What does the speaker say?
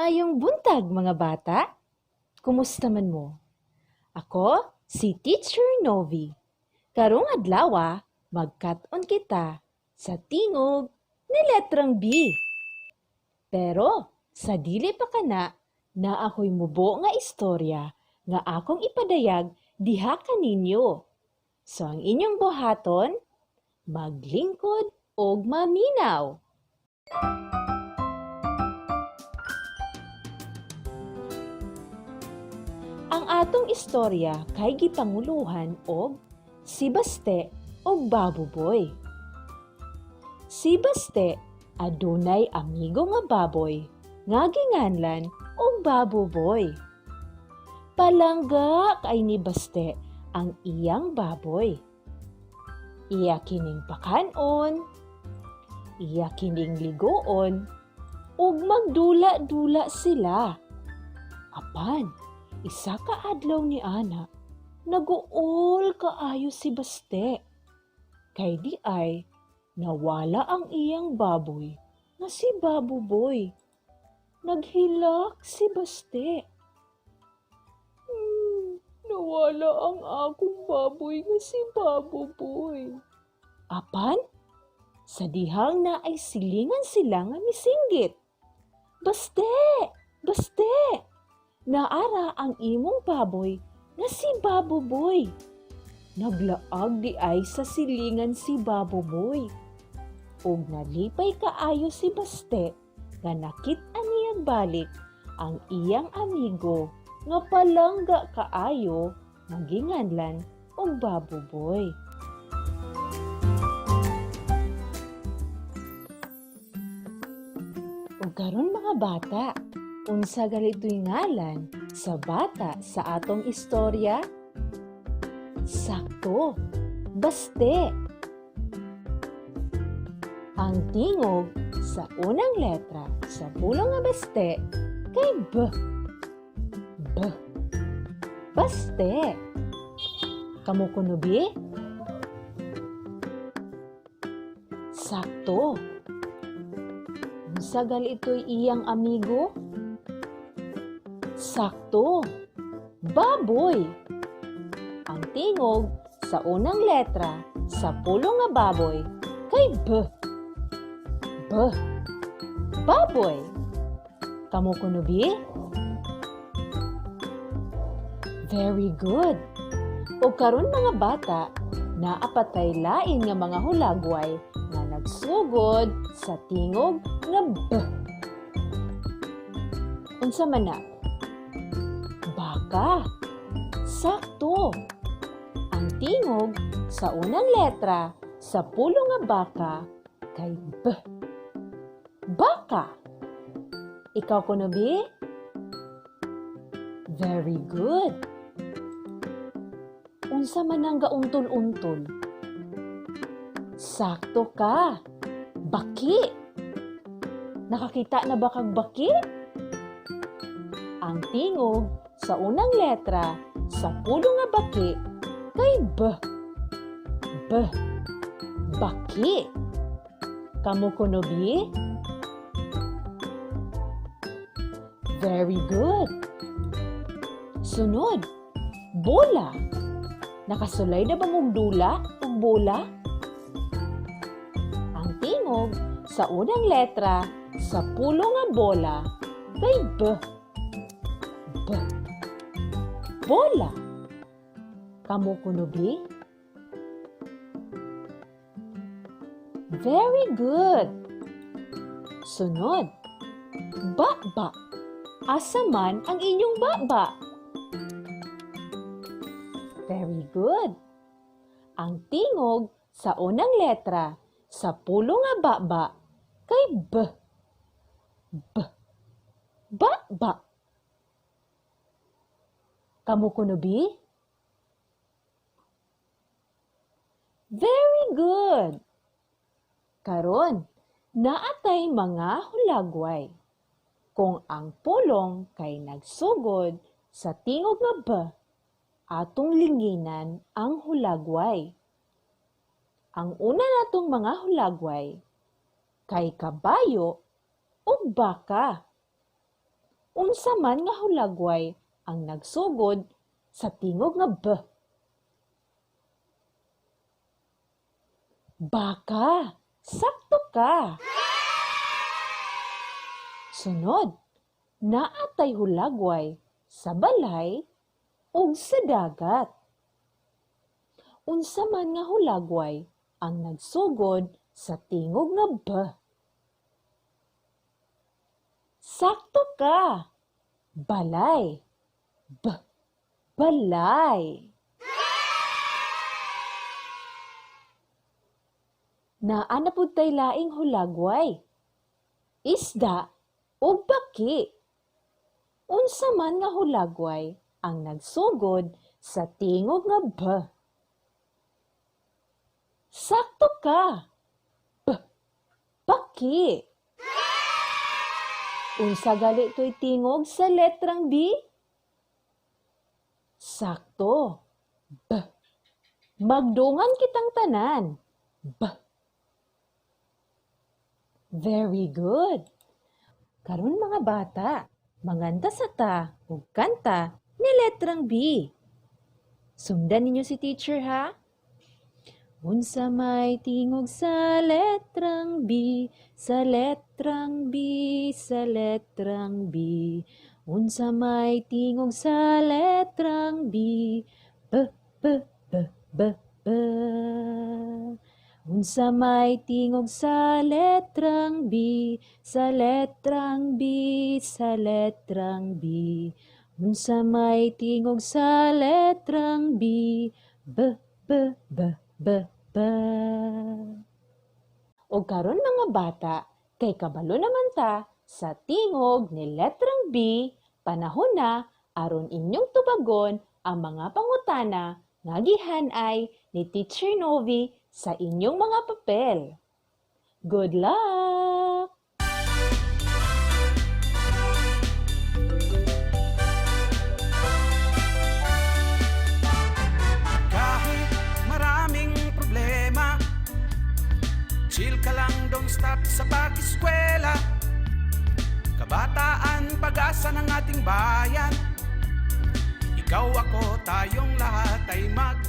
Maayong buntag, mga bata. Kumusta man mo? Ako si Teacher Novi. Karong adlaw, magkat-on kita sa tingog ni letrang B. Pero sa dili pa kana, naa ako'y mubo nga istorya nga akong ipadayag diha kaninyo. So ang inyong buhaton, maglingkod og maminaw. Ang atong istorya kay gipanguluhan og si Baste og Babuboy. Si Baste adunay amigo nga baboy nga ginganlan og Babuboy. Palangga kay ni Baste ang iyang baboy. Iya kining pakanon, iya kining ligoon, ug magdula-dula sila. Apan, isa ka adlaw ni ana, naguol kaayo si Baste. Kay di ay nawala ang iyang baboy nga si Babuboy. Naghilak si Baste. Nawala ang akong baboy nga si Babuboy. Apan, sa dihang na ay silingan sila nga misinggit. "Baste! Baste! Naara ang imong baboy nga si Babuboy." Naglaag di ay sa silingan si Babuboy. Ug nalipay kaayo si Baste nga nakit-an niyang balik ang iyang amigo nga palangga kaayo nga ginganlan og Babuboy. Ug karon, mga bata, unsa galito'y ngalan sa bata sa atong istorya? Sakto, Baste. Ang tingog sa unang letra sa pulong nga Baste kay B. B. Baste. Kamo kuno bi? Sakto. Unsa gali ito'y iyang amigo? Sakto. Baboy. Ang tingog sa unang letra sa pulong nga baboy kay B. B. Baboy. Kamo kuno bi? Very good. O karon, mga bata, naapatay lain nga mga hulagway nga nagsugod sa tingog nga B. Unsa man na? Baka. Sakto. Ang tingog sa unang letra sa pulong nga baka kay B. Baka. Ikaw kuno bi? Very good. Unsa man ang gauntol-untol? Sakto ka. Baki. Nakakita na ba kag baki? Ang tingog sa unang letra sa pulong nga baki kay B. B. Baki. Kamo kuno bi? Very good. Sunod, bola. Nakasulay na ba mong dula ug bola? Ang tingog sa unang letra sa pulong nga bola kay B. B. Bola. Kamo kuno bi? Very good. Sunod, ba-ba. Asa man ang inyong ba-ba? Very good. Ang tingog sa unang letra sa pulong nga ba-ba kay B. B. Ba-ba. Kamo kuno bi? Very good. Karon, naatay mga hulagway. Kung ang pulong kay nagsugod sa tingog nga B, atong linginan ang hulagway. Ang una natong mga hulagway kay kabayo ug baka. Unsa man nga hulagway ang nagsugod sa tingog nga B? Baka! Sakto ka! Sunod, naatay hulagway sa balay ug sa dagat. Unsa man nga hulagway ang nagsugod sa tingog nga B? Sakto ka! Balay. B. Balay. Naa na pud tay laing hulagway. Isda ug baki. Unsa man nga hulagway ang nagsugod sa tingog nga B? Sakto ka! B. Baki. Unsa gali to'y tingog sa letrang B? Sakto. B. Magdungan kitang tanan. B. Very good. Karon, mga bata, manganta sa ta ug kanta ni letrang B. Sundan ninyo si teacher, ha? Unsa may tingog sa letrang B, sa letrang B, sa letrang B? Unsa may tingog sa letrang B? B, B, B, B, B. Unsa may tingog sa letrang B, sa letrang B, sa letrang B? Unsa may tingog sa letrang B? B, B, B, B, B. O karon, mga bata, kay kabalo naman ta sa tingog ni letrang B, panahon na aron inyong tubagon ang mga pangutana nga gihanay ni Teacher Novi sa inyong mga papel. Good luck! Kahit maraming problema, chill ka lang, don't stop sa pag-eskwela. Kabataan, pag-asa ng ating bayan. Ikaw, ako, tayong lahat ay mag